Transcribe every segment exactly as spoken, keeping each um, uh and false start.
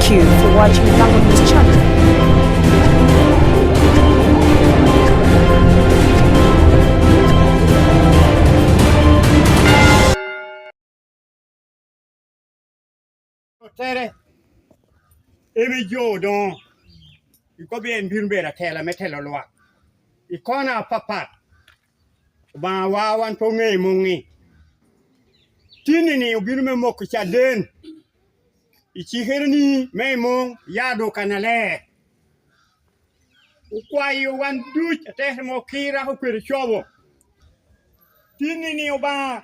Thank you for watching Lango News Channel. Otere, ebe jo odoŋo, ikobi en bino bedo atela me telo lwak i kona apapat. Obaŋawa wan pe oŋeyo muŋ ni tinni-ni obino me moko caden i cikere-ni me i muŋ ya dwogo kannaler. Okwayo wan duc atekere mo kira okwero cobo. Tinni-ni Obaŋa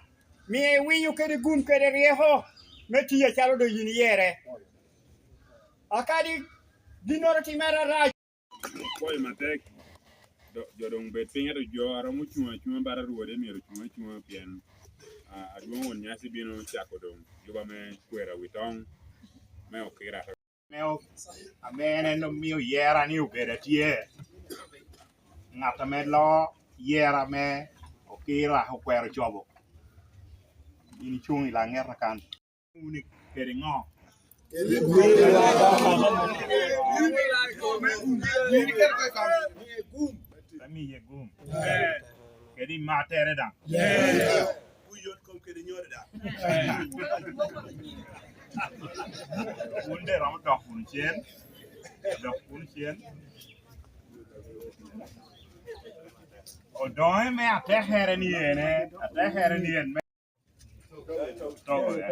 mie iwinyo kede gum kede ryeko me tiyo acalo doŋ yin iyere. Akadi ginnoro timere arac. Okwayo matek, jo doŋ bed piny, ento jo a romo cuŋ acuŋa bala Rwode myero ocuŋ acuŋa pien adwoŋ won nyaci bino cako doŋ juba me kwero awitoŋ me okira. Ame en en omio yera ni obedo atye ŋat ame lo yera me okira okwero cobo. In icuŋ i laŋeta kan. Wuni kede ŋo? Amiye gum. Kede i mar tere daŋ. Oyot kom kede nyore daŋ. Wun de romo dok wunu cen, dok wunu cen. Odoŋe me atekere ni ene, atekere ni en me togo, eh.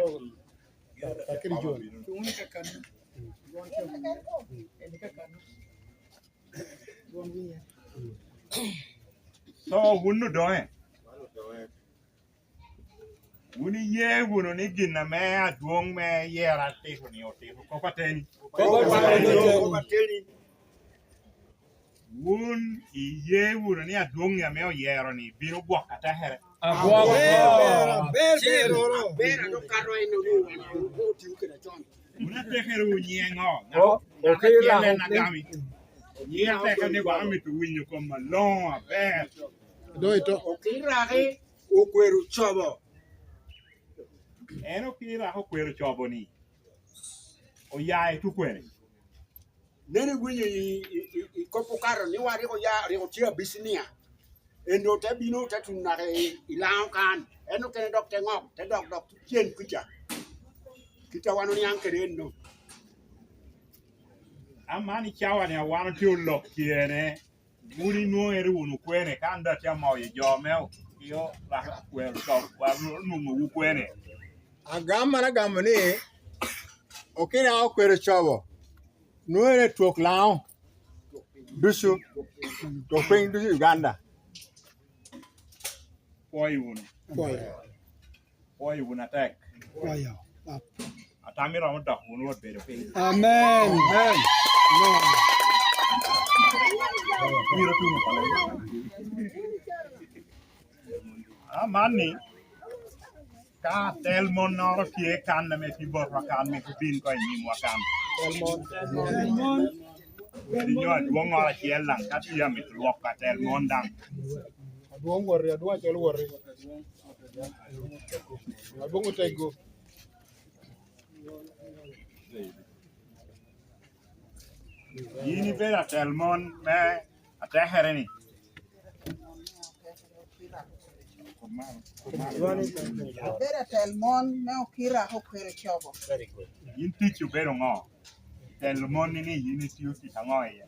So wun odoŋe, wun iye wunu ni gin ame adwoŋ me yera tito-ni otito kop ateni? Wun iye wunu ni adwoŋ ame oyero-ni bino gwoko atekere? Agwoko. Wun atekere wu nyiŋe ŋo? Ŋat acel en agami. Nyiŋe atekere ni wan omito winyo kom maloŋo aber. Okiraki okwero cobo. En Okiraki okwero cobo-ni oya i tukwene? Nen iwinyo i, i, i, i kop okato ni wa rik oya, rik otye abicinia. En doŋ te bino, te tuno naka i, i Laŋo kan. En okene dok te ŋok, te dok, dok cen kuca. Kit a wan oniaŋ kede enno. Aman i cawa-ni a wan otye olok tyene, wun inwoŋere wunu kwene, ka an doŋ atye amoyo jo me okio lak akwero cok, wan onwoŋowu kwene? Agam man agamo ni, Okiraki okwero cobo, nwoŋere twok Laŋo ducu, twok piny ducu i Uganda. Pwoyo wunu. Pwoyo. Pwoyo wunu atek. Pwoyo. Atam iromo dok wunu wot bedo piny. Amen. Amen. Myero tuno. Amanni, ka atel monnoro tye kan ame tye botwa kan, myero obin ko i nyimwa kan. Kede nyo adwoŋŋoro acel daŋ, ka tye amito lwoko atel mon daŋ. Adwoŋ woti, adwoŋ acel woti. Adwoŋ otego. Yin ibedo atel mon me atekere-ni? Abedo atel mon me Okiraki okwero cobo. Yin ticci obedo ŋo? Telo monni ni yin itio tic aŋo iye?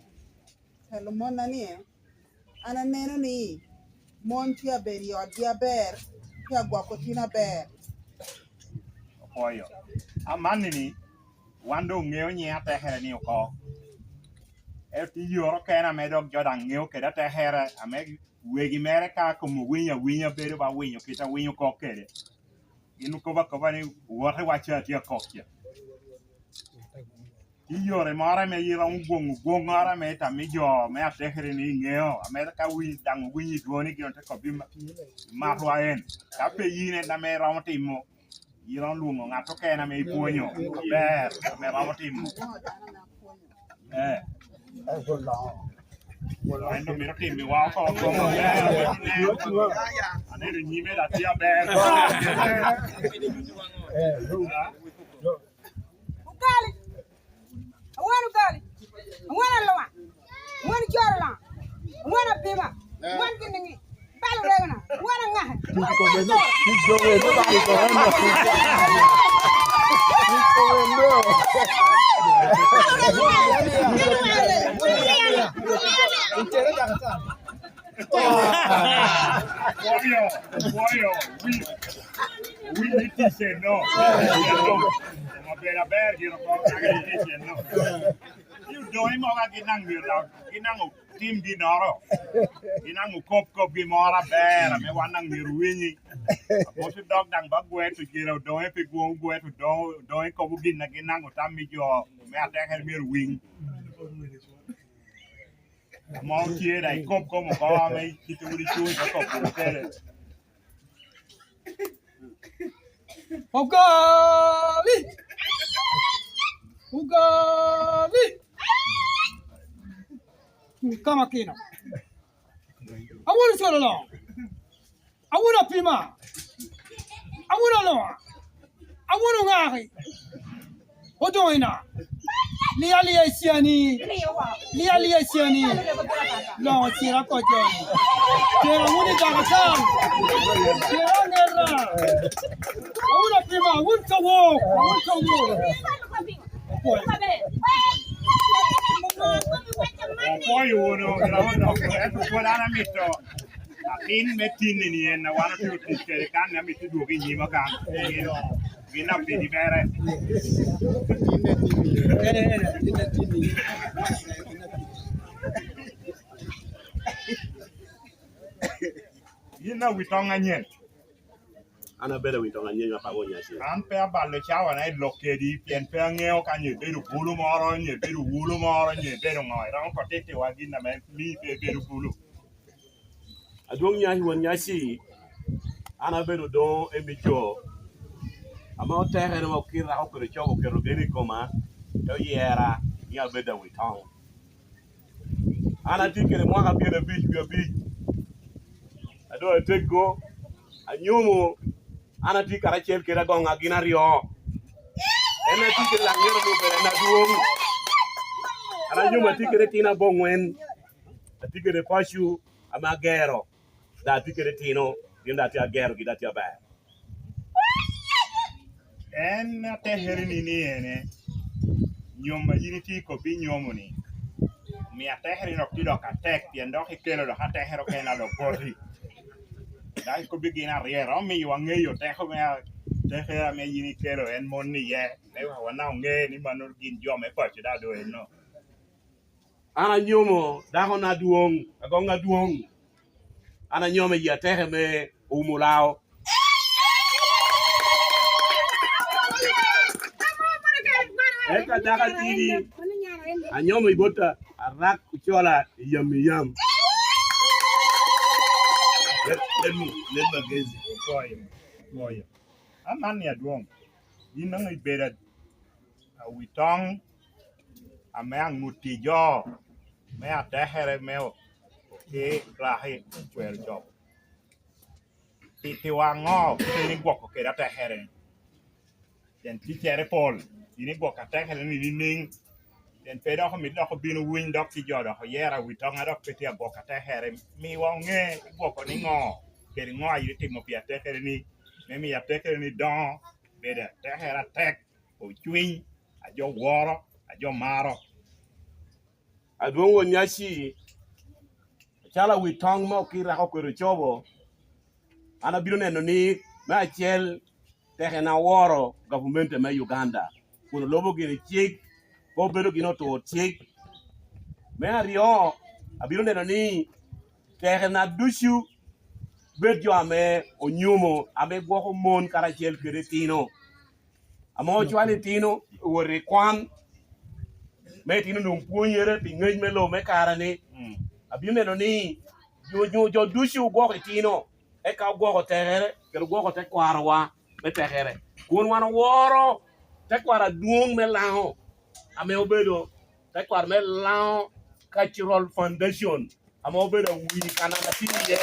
Telo monna ni, an aneno ni mon tye abedo i otgi aber, tye agwoko tin aber. Opwoyo. Amanni ni, wan doŋ oŋeo nyiŋ atekere-ni oko. Ento tye yore okene ame dok jo daŋ ŋeo kede atekere, ame wegi mere ka kom owinyo awinya bedo ba winyo kit a winyo kok kede. Gin okobo akoba ni, "Wot iwacce atye akok ca." Tye yore moro ame iromo gwoŋo gwoŋŋoro ame tam i jo me atekere ni iŋeo, ame ka winy daŋ owinyo i dwoni gin te kobbi ma-, matwa en. Ka pe yin en ame iromo timo, iromo lwoŋo ŋat okene ame ipwonyo aber ame romo timo. Eh. En doŋ mito timmiwa oko, oko aber. Aneno nyime da tye aber. Opwoyo, opwoyo, wi, wi ni ticen no. Obedo aber gin oko, kaka ni ticen no. Ci odoŋe mogo a gin daŋ myero gin daŋ otim ginnoro. Gin daŋ okop kopgi moro aber ame wan daŋ myero owinyi. Apwod dok daŋ ba gwet ocele odoŋe pi gwoŋ gwet odoŋe, odoŋe kobo gin a gin daŋ otam i jo me atekere myero owiny. Amo tye da ikop kom oko ame icito wunu icuŋ i te kop wunu kede. Ogali! Ogali! Kama kino. Awuno colo lo. Awuno apima. Awuno aloŋa. Awuno ŋaki. Odoŋ ina. Lia lia icani. Lia lia icani. Loŋo cira kocen. Cira wun i dakatal. Cira ŋera. Awuno apima. Awun towo. Awun towo. Opwoyo wunu, ento pwod an amito atin me tin-ni en a wan otye otic kede kan, amito dwogo i nyima kan. Gin, gin apidi mere. Yin awi toŋ anyen. An abedo awi toŋ anyen, Apamo Nyaci. An pe abalo cawana i lok kedi, pien pe aŋeo ka nyo ibedo bulu moro, nyo ibedo wulu moro, nyo ibedo ŋo. Iromo ko tittiwa gin ame mii pe ibedo bulu. Adwoŋ Nyaci, won Nyaci, an abedo doŋo emico ame otekere me okita oketo cobo oketo gen i koma, te oyera ni abed awi toŋ. An atye kede mwaka pyerabic wie abic. A doŋ ateggo, anyomo, an atye karacel kede agoŋa gin aryo. En atye kede laŋero ni obedo en adwoŋ. An anyomo atye kede tino aboŋwen. Atye kede paco ame agero. Daŋ atye kede tino, gin daŋ atye agerogi, daŋ atye aber. En atekere ni, ni ene, nyom a yin itye i kobbi nyomo-ni, omio atekere ni dok tye dok atek, pien dok ikelo dok atekere okene a dok boti. Dok ikobbi gin aryo, iromo miyowa ŋeyo teko me a-, atekere ame yin ikelo en mon iye, me wek wan daŋ oŋe ni mano gin jo me paco daŋ doŋ eno. An anyomo dakona adwoŋ, agoŋ adwoŋ. An anyomo i ateke me umo lao. Eka dako atidi anyomo i bot a-, arak ocola i yam i yam. Let, let me, let my gaze. Okoyo, okoyo. Aman ni adwoŋ. Yin nwoŋo ibedo awi toŋ ame aŋuti jo me atekere me o-, oke laki ocwero cok. Tittiwa ŋo kite ni gwoko kede atekere? Pien ticcere pol, yin igwoko atekere ni nining? Pien pe dok omito dok obino winy dok ci jo dok oyero awi toŋ a dok pe tye agwoko atekere. Miwa oŋe igwoko niŋo, kede ŋo a yin itimo pi atekere ni, me miyo atekere ni doŋo, bedo atekere atek. Ocwiny, a jo woro, a jo maro. Adwoŋ won Nyaci, acalo awi toŋ me okita ka oketo cobo, an abino neno ni, me acel, tekena woro gavumenti me Uganda, kun olubo gini cik, pe obedo gin otur cik. Me aryo, abino neno ni tekena ducu bed jo ame onyumo, ame gwoko mon karacel kede tino. Ame ocwalo itino owot i kwan, me itino onwoŋo pwonyere pi ngec me lobo me kare-ni. Mm. Abino neno ni jo, jo, jo ducu ogwoko itino, eka ogwoko tekere, kede ogwoko tekwarowa me tekere. Kun wan oworo tekwaro adwoŋ me Laŋo, ame obedo tekwaro me Laŋo Cultural Foundation. Ame obedo awi kan an atye iye.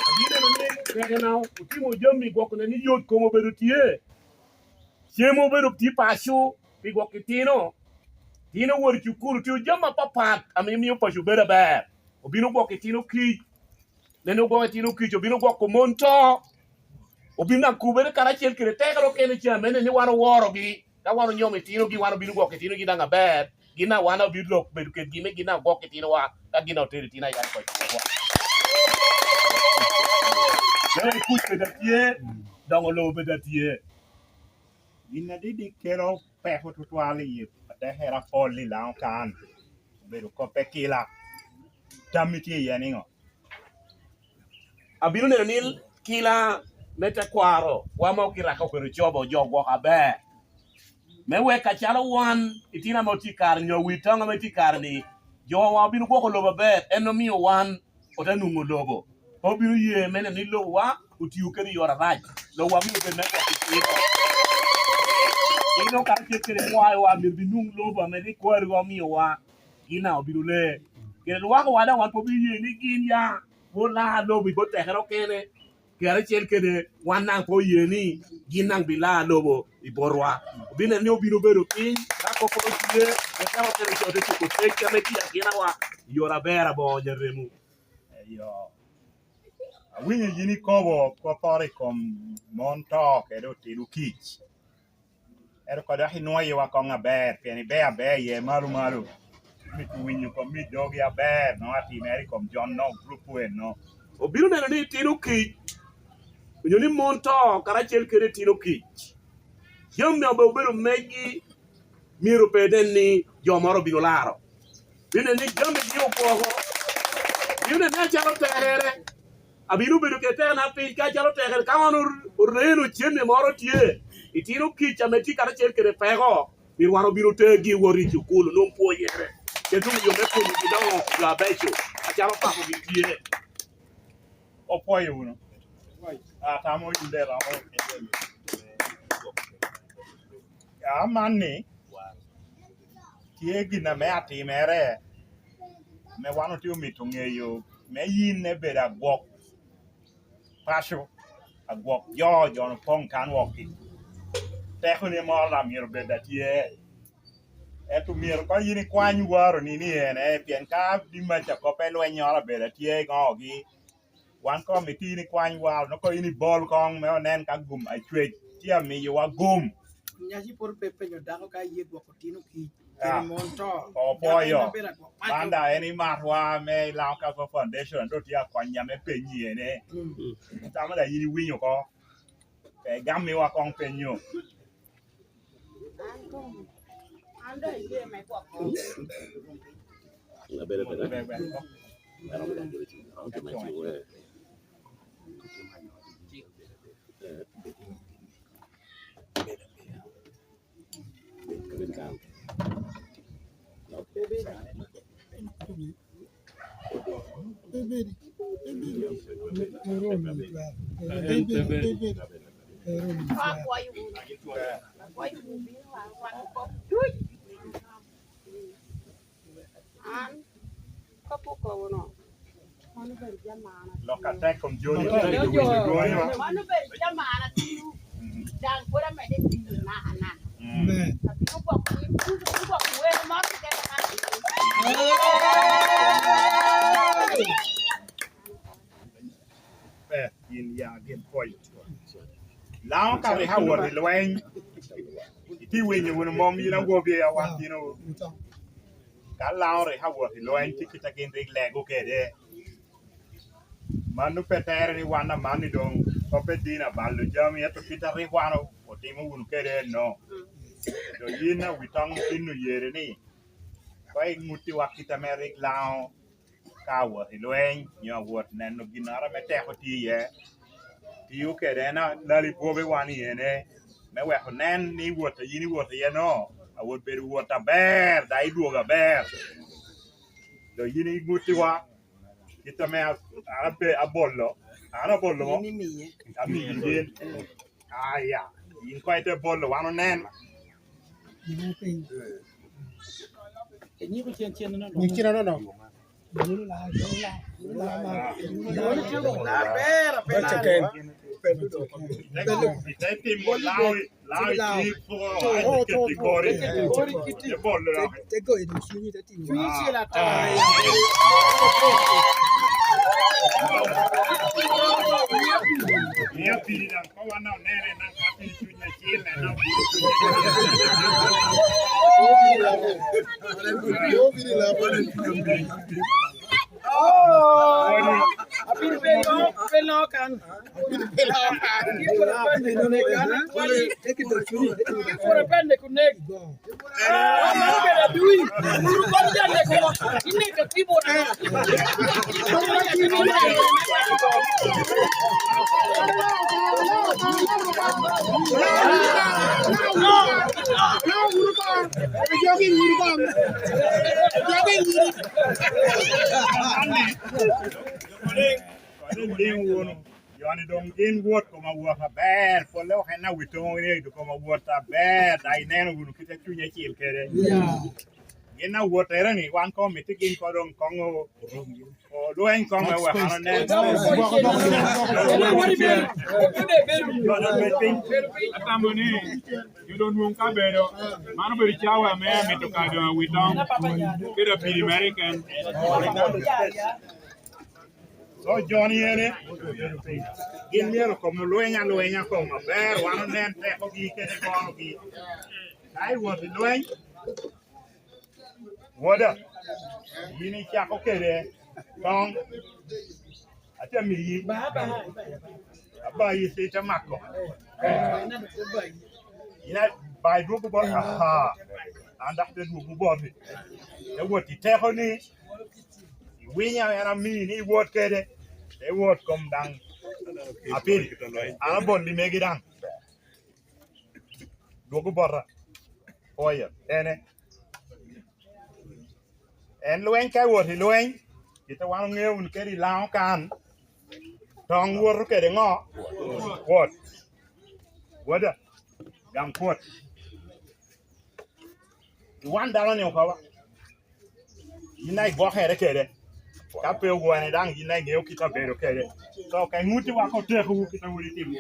Abino neno ni tekena otimo jami gwokone ni yot kom obedo tye. Cem obedo tye paco pi gwok itino. Tino wot i cukulu, tye jami apapat ame miyo paco bedo aber. Obino gwok itino kic. Nene ogwoko itino kic, obino gwoko mon to. Obino daŋ kubere karacel kede tekere okene ca, me neno ni wan oworogi. Ka wan onyomo itinogi, wan obino gwoko itinogi daŋ aber. Gin daŋ wan obino lok bedo kedgi, me gin daŋ ogwok itinowa, ka gin daŋ otero itino aya oko i kwowa. Doŋ i kuc bed atye, doŋo lobo bed atye. Gin adidi kelo peko tutwal i atekere apol i Laŋo kan. Obedo kop me kila. Tammi tye iye niŋo? Abino neno ni kila me tekwaro wa ma okiraka obedo cobo jo gwok aber. Me wek acalo wan itino ame otye kare nyo wi toŋ ame tye kare ni, jowa obino gwoko lobo aber, en omio wan ote nwoŋo lobo. Pe obino ye me neno ni lobowa otio kede i yore arac. Lobowa myero obed me gwok itino. Itino karacel kede kwayowa myero binwoŋ lobo ame rik kwariwa omiowa. Gin daŋ obino le. Kede lwakowa daŋ wan pe obino ye ni gin ya wot laa lobo i bot tekere okene, kede acel kede wan daŋ pe oye ni gin daŋ bilaa lobo i botwa. Obino neno ni obino bedo piny, ka kop pwod tye, eteko okene co te cuko pec ame tye akinawa i yore aber aboŋo nyaremu. Eyo. Awinyo yin ikobo kopporo i kom mon to kede otino kic. Ento kodi dok inwoyo iwa koŋ aber, pien iber aber iye malo malo. Imito winyo kom i dogi aber, nwoŋo atimere i kom John no, group eno. Obino neno ni itino kic, onyo ni mon to karacel kede itino kic. Jami ame obedo megi myero pe nen ni jo moro obino laro. Bino neno ni jami tye okwoko. Bino neno ni acalo tekere. Abino bedo kede tekena piny ka acalo tekere. Ka wan or-, oreno cente moro tye, itino kic ame tye karacel kede peko, myero wan obino tergi wot i cukul, onwoŋ pwonyere. Kede nwoŋo yo me konyogi dongo jo abeco, acalo pakogi tye. Opwoyo wunu. Atamo yin de romo. Amanni, tye gin ame atimere, ame wan otye omito ŋeyo, me yin ebedo agwok paco, agwok jo, jo opoŋ kan wokki. Tekoni moro daŋ myero bed atye. Ento myero koŋ yin ikwany waroni ni en, eh, pien ka bimac a kop elwennyoro abedo atye i ŋogi, wan koŋ itye in ikwany waro, noko in ibol koŋ me onen ka gum acwec tye amiyowa gum. Nyaci pwod pe penyo dako ka ye gwoko tino kic, ah, kede mon to. Opwoyo. Dako en abedo agwok paco. Banda en imatwa me Laŋo Cultural Foundation, ento tye akonya me penyi ene. Mm. Tamo da yin iwinyo oko. Pe igamiwa koŋ penyo. An doŋ, an doŋ aye me gwoko. Abedo, abedo. An, ka pwod okobo no, mano obedo jami an atio. Lok atek kom Joni. Mano obedo jami an atio. Daŋ pwod amedde tiyo naka naka. Amen. Abino gwoko, abino gwoko wer moro keken. Ber, yin ya gin pwoyo. Laŋo ka rik awot i lweny, itye winyo wunu mom yin awobi awan tino. Ka Laŋo rik awot i lweny, tye kit a gin rik lego kede. Mano pe tere ni wan amanni doŋ kop edin abalo jami, ento kit a rik wan otimo wunu kede enno. Doŋ yin awitoŋ tin oyere ni, koŋ iŋuttiwa kit ame rik Laŋo ka awot i lweny, nyo awot neno ginnoro ame teko tye iye, tio kede en alali bwobe wan i ene, me wek onen ni wot a yin iwot iye no, awot bedo wot aber, daŋ idwogo aber. Doŋ yin iŋuttiwa, kit ame a-, an abe-, abolo, an abolo mo, amiyo yin. Aya, yin koŋ ite bolo, wan onen. Nyik cen nono. Ite timo Laŋo, Laŋo i cik, ite keti kori, ite bolo. Te goyo dong cunyi, te timo. Cunyi cel ata. Mio piri daŋ kowa na onere na ka piri cuny acil, eno piri cuny acil. Abino bedo, bedo kan. Kura pande kunek. Obedo adui. Uru kop jande kuno. Ineka kibona. Jogging, jogging, jogging. Kodi liŋ wunu, jo-ni doŋ gin wot kom awot aber, polle ok en awitoŋo ni kom awot aber, daŋ ineno wunu kit a cuny acil kede. Gin awottere-ni, wan koŋ omito gin koŋ doŋ koŋ o-, olweny koŋ me wek an onen. Jo doŋ bed piny. Atamo ni, jo doŋ nwoŋ kabedo, man obedo cawa ame amito kado awitoŋ, kede apiri mere keken. So, jo-ni ene, gin myero kom olweny alwenya kom aber, wan onen tekogi kede gonogi. Ka iwot i lweny, woda, yin icako kede toŋ, ate miyi, abayi ite mako. Yin a-, ba idwogo bot, aha, an dok te dwogo boti. Te wot i tekoni, iwinyo en amii ni iwot kede, te wot kom daŋ apiri. An aboli megi daŋ. Dwogo bota. Oyo, ene. En lweny ka iwot i lweny, kite wan oŋeo wunu kede i Laŋo kan, toŋ woto kede ŋo? Kwot. Woda, gam kwot. I wan dano-ni okoba. Yin a igwokere kede. Ka pe ogwone daŋ yin a iŋeo kit a bedo kede. So, ka iŋutti wako tekowu kit a wun itimo.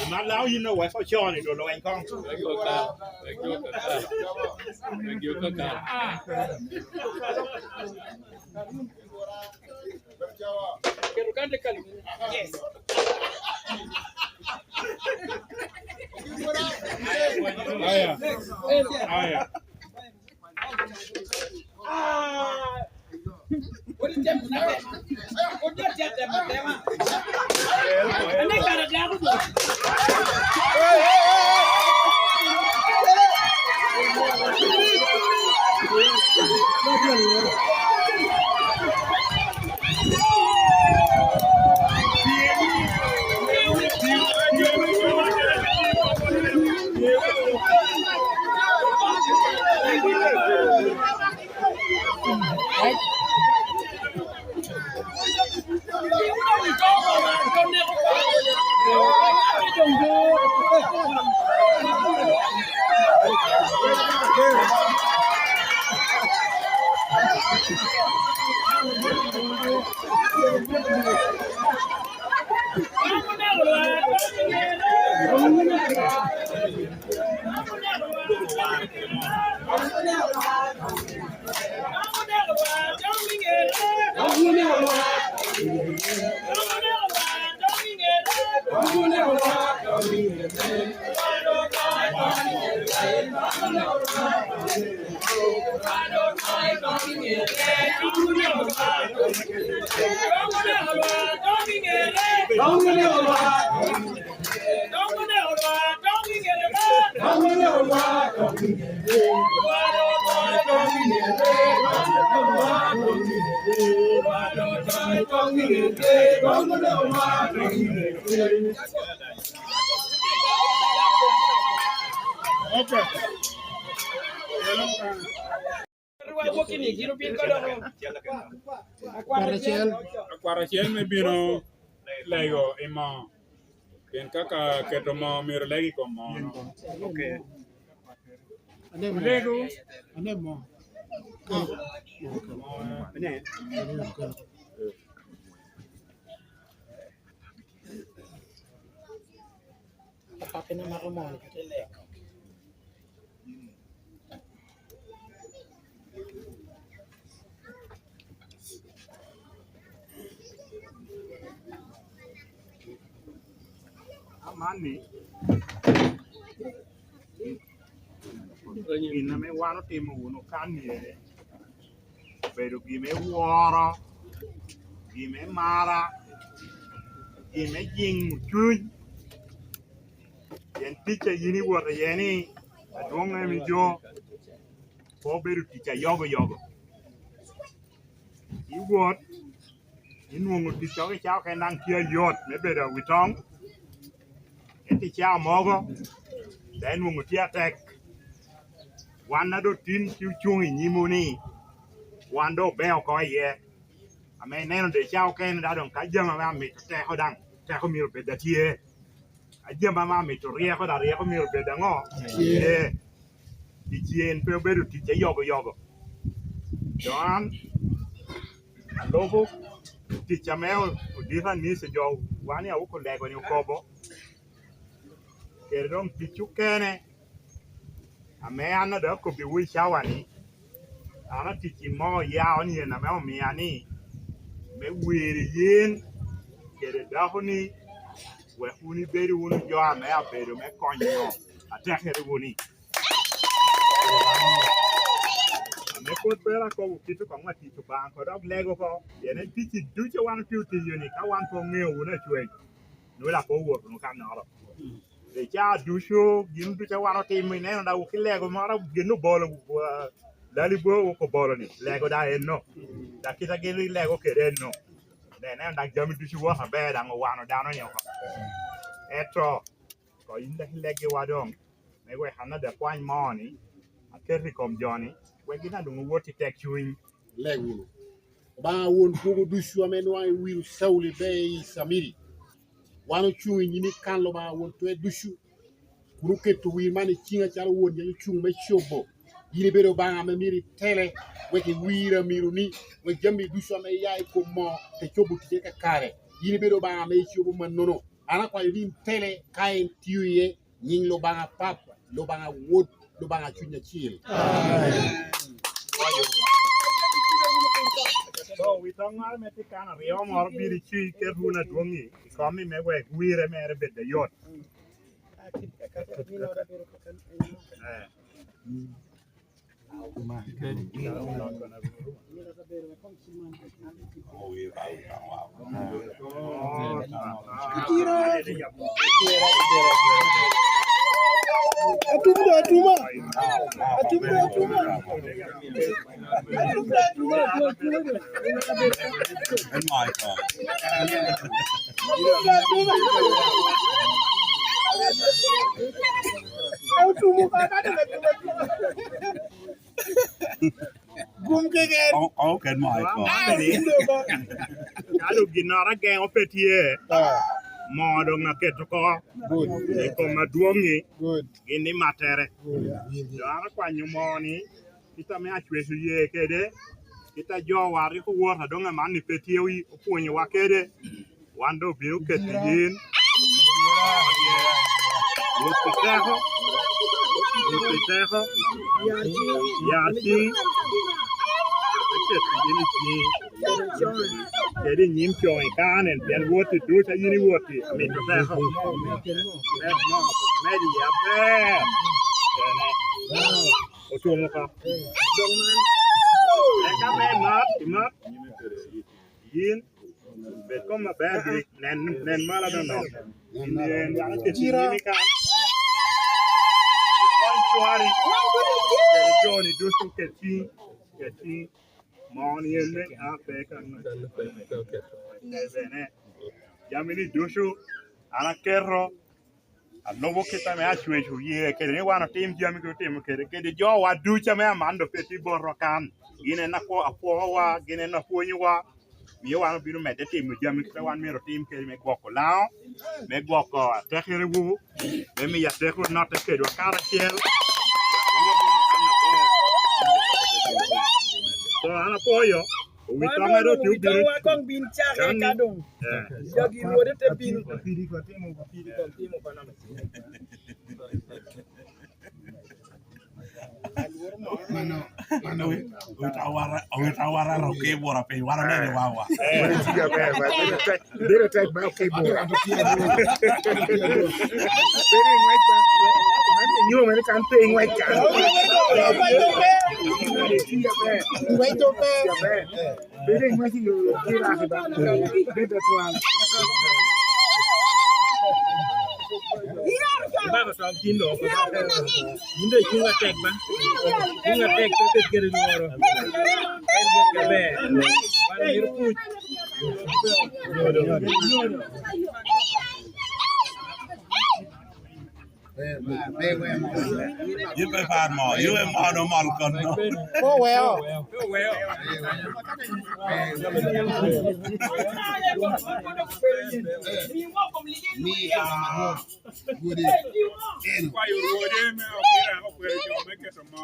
Iman Laŋo yin oweko con i dul lweny koŋ. Keto kan te kalo. Yes. Aya. Aya. Ah. Odi tem na be. Odi tem tem tema. Ane kara dago. Okay. Akwar acel. Akwar acel me bino lego i moo. Pien kaka keto moo myero leg i kom moo-nu. Okay. Ane moo. Ane moo. Ane. Pappina mako moo-ni, te lego. Man-ni, gin ame wan otimo wunu kan-ni ene, obedo gin me woro, gin me mara, gin me jingo cuny. Pien tic a yin iwot iye-ni, adwoŋ emi jo, pe obedo tic ayogo yogo. Iwot, inwoŋo tic dok i cawa okene daŋ tye ayot me bedo awitoŋ, ento i cawa mogo, daŋ inwoŋo tye atek. Wan a doŋ tin ci ocuŋ i nyimwu ni, wan doŋ obe oko iye. Ame ineno doŋ i cawa okene daŋ doŋ ka jami ame amito teko daŋ, teko myero bed a tye. A jami ame amito ryeko daŋ, ryeko myero bed aŋo? Tye. Tic en pe obedo tic ayogo yogo. Doŋ an alubo tic ame odito Anise jo wan i awuko lego-ni okobo, kede doŋ tic okene ame an a doŋ akobbiwu i cawa-ni. An atic i moo ya onyen ame omia ni me wiro yen kede dako-ni, wek wun ibed wunu jo ame abedo me konyo atekere wuni. Ame pwod pe akobo kit oko ŋo atic Obaŋa oko dok lego oko, pien en tic ducu wan otye otiyo-ni, ka wan pe oŋeo wunu acwec, nwoŋo lak owot wunu kannoro. I caa ducu, gin ducu a wan otimo, ineno daŋ wok i lego moro, gin obolo, ah, lali bwo wok obolo-ni, lego daŋ enno. Dok kit a gin lego kede enno. Daŋ ineno daŋ jami ducu wok aber, daŋ owano dano-ni oko. Ento, ko in dok ileggiwa doŋ, me wek an adaŋ kwany moo-ni, aket i kom jo-ni, wek gin daŋ doŋ owot i tek cuny. Leg wunu. Obaŋa won kwogo ducu ame nwaŋ iwiro Caulo ibe i Camiri. Wan ocuŋ i nyimi kan Obaŋa won twer ducu, kun oketo wir man i ciŋa calo won yam ocuŋ me cobo. Yin ibedo Obaŋa ame myero itele, wek iwir amironi, wek jami ducu ame iya i kom moo te cobo ticce kakare. Yin ibedo Obaŋa ame icobo mannono. An akwayo ni in tele ka en tio iye, nyiŋ Lubaŋa Pap, Lubaŋa Wod, Lubaŋa Cuny Acil. So, wi toŋ moro me tye kan aryo moro bino ici ket wun adwoŋ i kom-mi me wek wirre mere bed ayot. Eh. Atum do atuma. Atum do atuma. Atum do atuma. Atum do atuma. Atum do atuma. Gum keken. Koŋ, koŋ oket moo i kom. Ah, gum do ba. Ka doŋ ginnoro ageŋo pe tye, ah, moo doŋ aketo oko. Good. I kom adwoŋ-ŋi, good, gin ni mattere. Good. Jo an akwanyo moo-ni, kit ame Acwec oye kede, kit a jowa rik owot a doŋ amanni pe tye wi-, opwonyowa kede. Wan doŋ obino keto yin. Rwot pi teko, Rwot pi teko, ya ciŋ, me keto yin i ciŋ, kede i nyim coŋ i kanen, pien wot i duc a yin iwot i, amito teko. Med moo, med iye aber. Kene. Otum oko. Eka me mat, imat. Yin, bed kom aber, nen, nen malo nono. Yin en, dano keti nyimi kan. Kony cwari. Kede joni ducu keti, keti. Mon yen me a pe kan. Bene. Jami ni ducu, an aketo, alubo kit ame Acwec oye kede ni wan otim jami ki otimo kede, kede jowa ducu ame aman doŋ pe tye botwa kan. Gin en akwo-, apwowa, gin en apwonyowa. Mio wan obino medde timo jami kit a wan myero otim kede me gwoko Laŋo, me gwoko atekerewu, me miyo ateko notte kedwa karacel. So, an apwoyo. Wi toŋe ru tye obino. Wi toŋe koŋ bin cakere ka doŋ. Eh. Jagi Rwode te bino. Mano, mano. Owit awara, owit awara rok ki bwora piny, wan onene wawa. Bedo tek, bedo tek ba ki bwora. Bedo i ngwec ba. Man inyo mere kan pe i ngwec kan. Ngwec dope. Bedo i ngwec i yo, yo, ki raki ba. Bedo twal. Ibako twal tin lo. Yin doŋ icuŋ atek ba. Cuŋ atek, pe bed kede lworo. En jok aber. Wan omito kuc. Yin pe par mo, yin pe mo no mol kono. Ko weo. Kwayo Rwode me okira okwero jo me keto mo.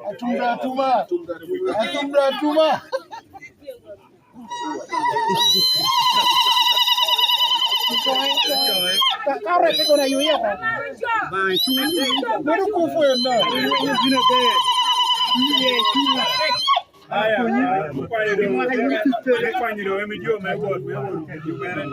Atumda atuma. Atumda atuma. Takare te kona yuya ko. Bedo kufu en na. Aya, aya, okwanyo do, okwanyo do, emi jo me wot, me wot, me wot.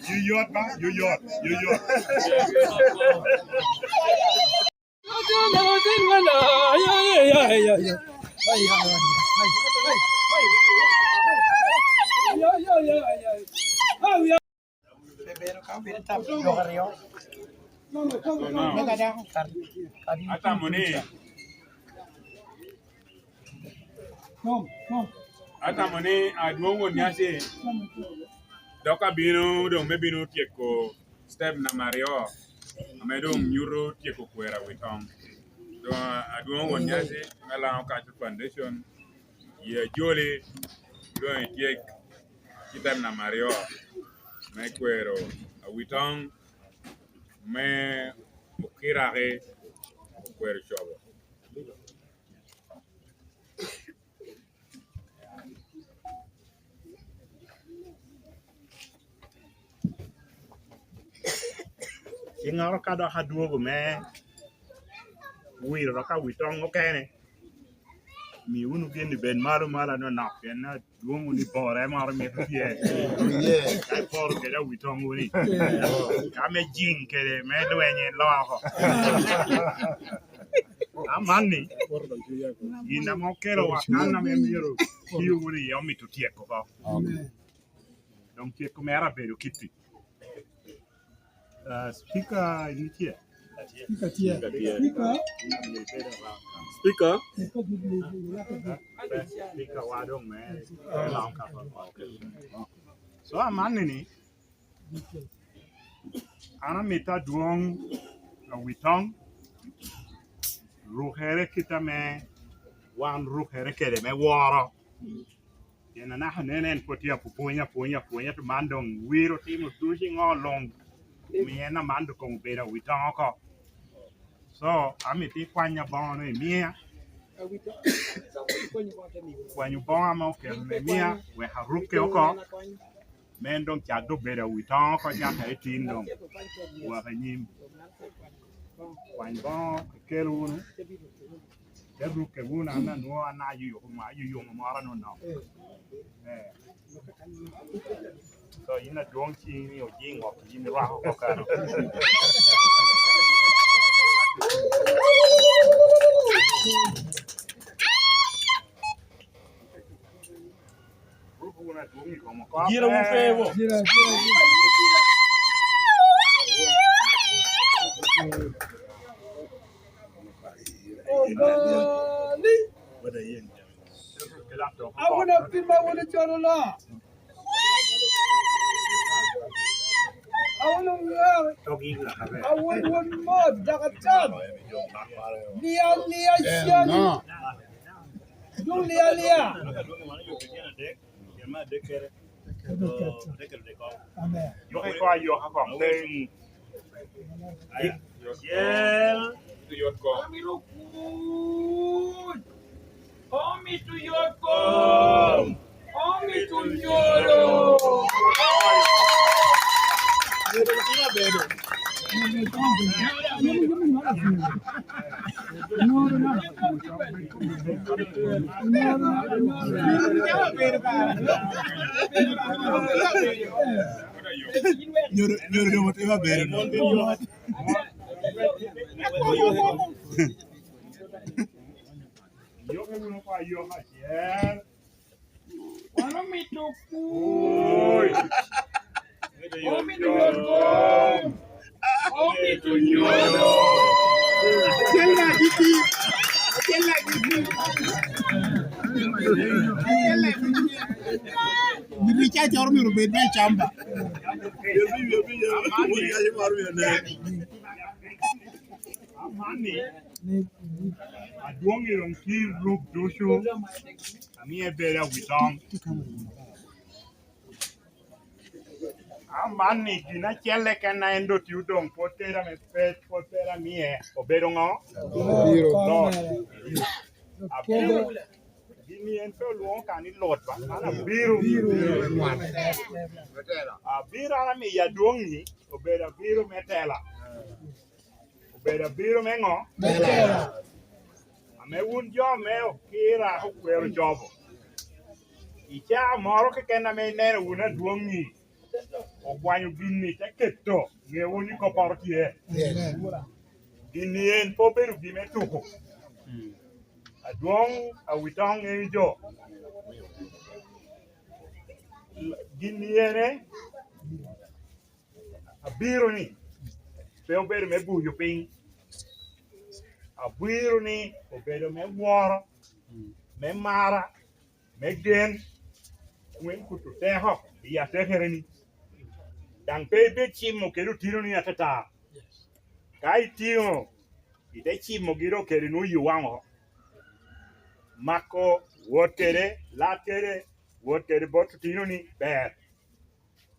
Yuyot ba, yuyot, yuyot. Bebedo ka obedo tap jok aryo. Mega dako kadi, kadi. Atamo ni, atamo ni adwoŋ won nyaci dok abino doŋ me bino tyeko step namba aryo, ame doŋ nyuto tyeko kwero a wi toŋ. Doŋ adwoŋ won nyaci me Lango Cultural Foundation, ye ajoli doŋ ityek step namba aryo me kwero a wi toŋ me okiraki okwero cobo. Ciŋŋoro ka dok adwogo me wiro dok a wi toŋ okene, mi wunu gin i bed malo malo anonok, pien adwoŋ wunu i pore moro mito tye. Ka iporo kede a wi toŋ wunu, ka me jiŋ kede me lweny iloo oko. Amanni, gin ame okelo wa kan ame myero tio wunu iye omito tyeko oko. Doŋ tyeko mere abedo kitti. Ah, Speaker, in tye? Speaker tye. Speaker tye. Speaker. Speaker. Speaker wa doŋ mere. So, amanni ni, an amito adwoŋ Awitoŋ rukere kit ame wan rukere kede me woro. Pien anaka nen en pwod tye apwony, apwony, apwony, ento man doŋ wir otimo ducu iŋo luŋ, omio en aman doŋ koŋ obedo Awitoŋ oko. So, amito ikwanya boŋo-nu imia. Kwanyo boŋo ame okelo-nu imia, wek arukke oko. Me en doŋ cat doŋ bedo Awitoŋ oko, cakere tin doŋ wok anyim. Kwany boŋo ikel wunu, te rukke wunu, an anwoŋo an ayuyuko mo-, ayuyuŋo moro nono. Eh. So, yin adwoŋ ciŋi ni ojiŋ oko, yin irwako oko kano. Jiro mu pebo. Jiro, jiro, jiro. Ogali. Awun apima wun cono lo. Awun oŋeo. Awun wun mot, dok atam. Lia, lia, cani. Dum lia lia. Amen. Yoka iko ayoka kong. Acel. Omito kuc. Omito yot kom. Omito nyolo. Nyodo, nyodo doŋ otimo aber. Yoke wunu oko ayoka acel. Wan omito kuc. Omito yot kom. Omito nyolo. Acel na giti. Acel na giti. Acel na giti. Giti ca coro myero bed me camba. Amanni, adwoŋ i roŋ ki ruk ducu, amie bedo Awitoŋ. Amanni gin acel keken a en doŋ tye odoŋ, pwod tere ame pe, pwod tere amie obedo ŋo? Abiro. Lord. Abiro. Gin ni en pe olwoŋo ka ni Lord ba, an abiro. Abiro. Abiro an amiyo adwoŋ-ŋi obedo abiro me tela. Obedo abiro me ŋo? Me tela. Ame wun jo me okira okwero cobo. I caa moro keken ame ineno wun adwoŋ-ŋi, okwanyo gin-ni te keto ŋewu ni kopporo tye. Yes. Gin-ni en pe obedo gin me tuko. Adwoŋ Awitoŋ ŋeyo jo. Gin-ni ene, abiro ni pe obedo me buyo piny. Abiro ni obedo me woro, me mara, me gen, kwin kuto teko i atekere-ni. Daŋ pe ibed cimo kede otinoni atata. Ka itiŋo, ite cimogi dok kede nwoŋo yio waŋ oko. Mako, wot kede, lat kede, wot kede bot otinoni ber.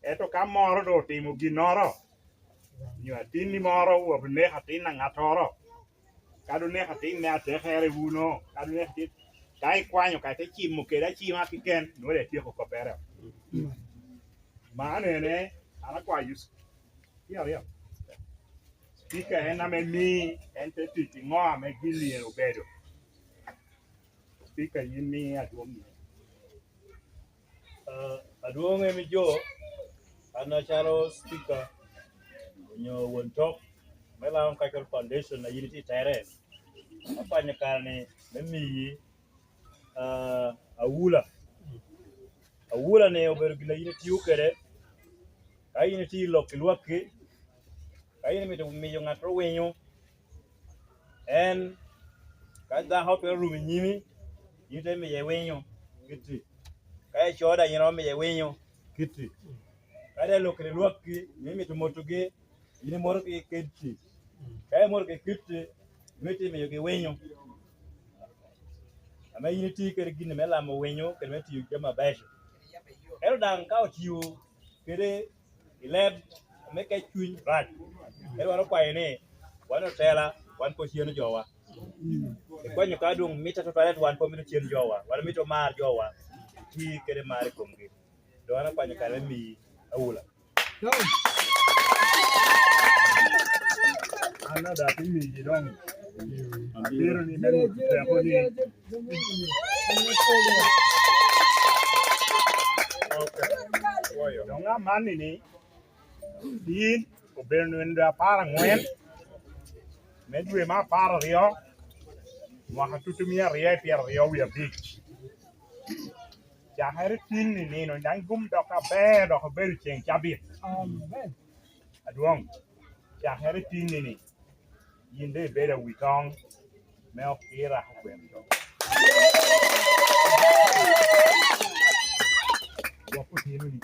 Ento ka moro doŋ otimo ginnoro, nyo atinni moro oneko atin a ŋattoro, kadi oneko atin me atekere wuno, kadi oneko atin, ka ikwanyo ka ite cimo kede acima keken, nwoŋo daŋ ityeko koppere. Man ene, an akwayo Yusuf. Tye aryo. Speaker en ame mi en te tic i ŋo ame gin myero obedo. Speaker, yin mi adwoŋ ni. Ah, adwoŋ emi jo, an acalo speaker, onyo won tok, me Lango Cultural Foundation, a yin itye i tere, akwanyo kare ni me miyi, ah, awula. Awula ni obedo gin a yin itiyo kede, Ka in itye i lok i lwakki, ka in imito miyo ŋattoro winyo, en, ka dako twero rumo i nyimi, in te miye winyo kitti. Ka ico daŋ in oromo miye winyo kitti. Ka daŋ lok kede lwakki, in imito motogi, in imotogi kitti. Ka imotogi kitti, in itye miyogi winyo. Ame in itye kede gin me lamo winyo kede me tiyo jami abeco. Ento daŋ ka otio kede i leb ame kec cuny rac, ento wan okwayo ni, wan otela, wan pe oceno jowa. Ikwanyo ka doŋ mitte atwal, ento wan pe omito cen jowa, wan omito omar jowa, iti kede mar i komgi. Doŋ an akwanyo kare me miyi awula. An ada atimigi doŋ abiro ni me nyuto teko ni. Doŋ amanni ni in obedo nino apar aŋwen me dwe me apar aryo, mwaka tutu mia aryo i pyeraryo wie abic. Cakere tin i nino, daŋ gum dok aber, dok obedo ceŋ cabit. Adwoŋ, cakere tin i nino, yin doŋ ibedo awi toŋ me okira okwero to. Gwok otino ni.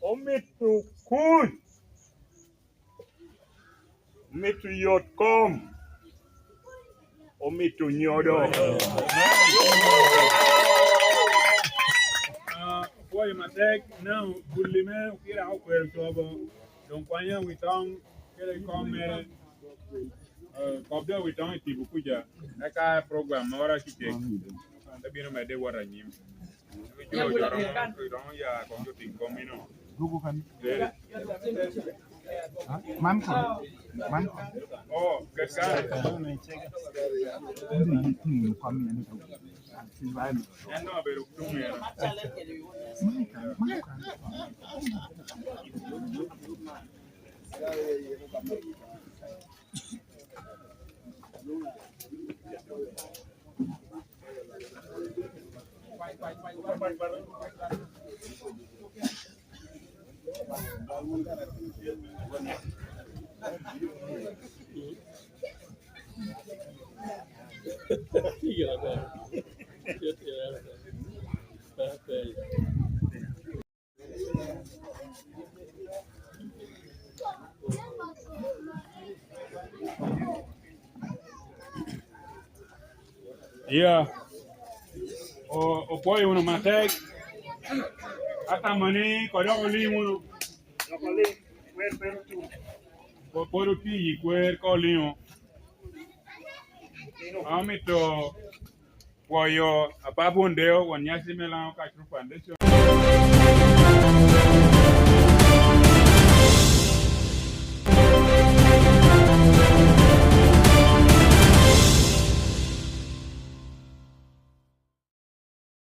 Omito kuc. Omito yot kom, omito nyodo. Ah, opwoyo matek, now, bulli me okira okwero cobo, doŋ kwanyo wi toŋ kede kom mere, eh, kop doŋ wi toŋ i tipo kuca, eka program moro acecek te bino medde wot anyim. Dugu kan. Ha? Man ko. Man ko. Oh, ket kare. Ende yi ting kom yan ko. Silvano. En no bedo tum yan. Man kan, man kan. Iya, o-, opwoyo wunu matek. Atamo ni kodok oliŋ wunu. Dok oliŋ, kwer pe otum. Pwod otye i kwer ka oliŋo. Amito pwoyo Apap Won Deo, won nyaci me Lango Cultural Foundation.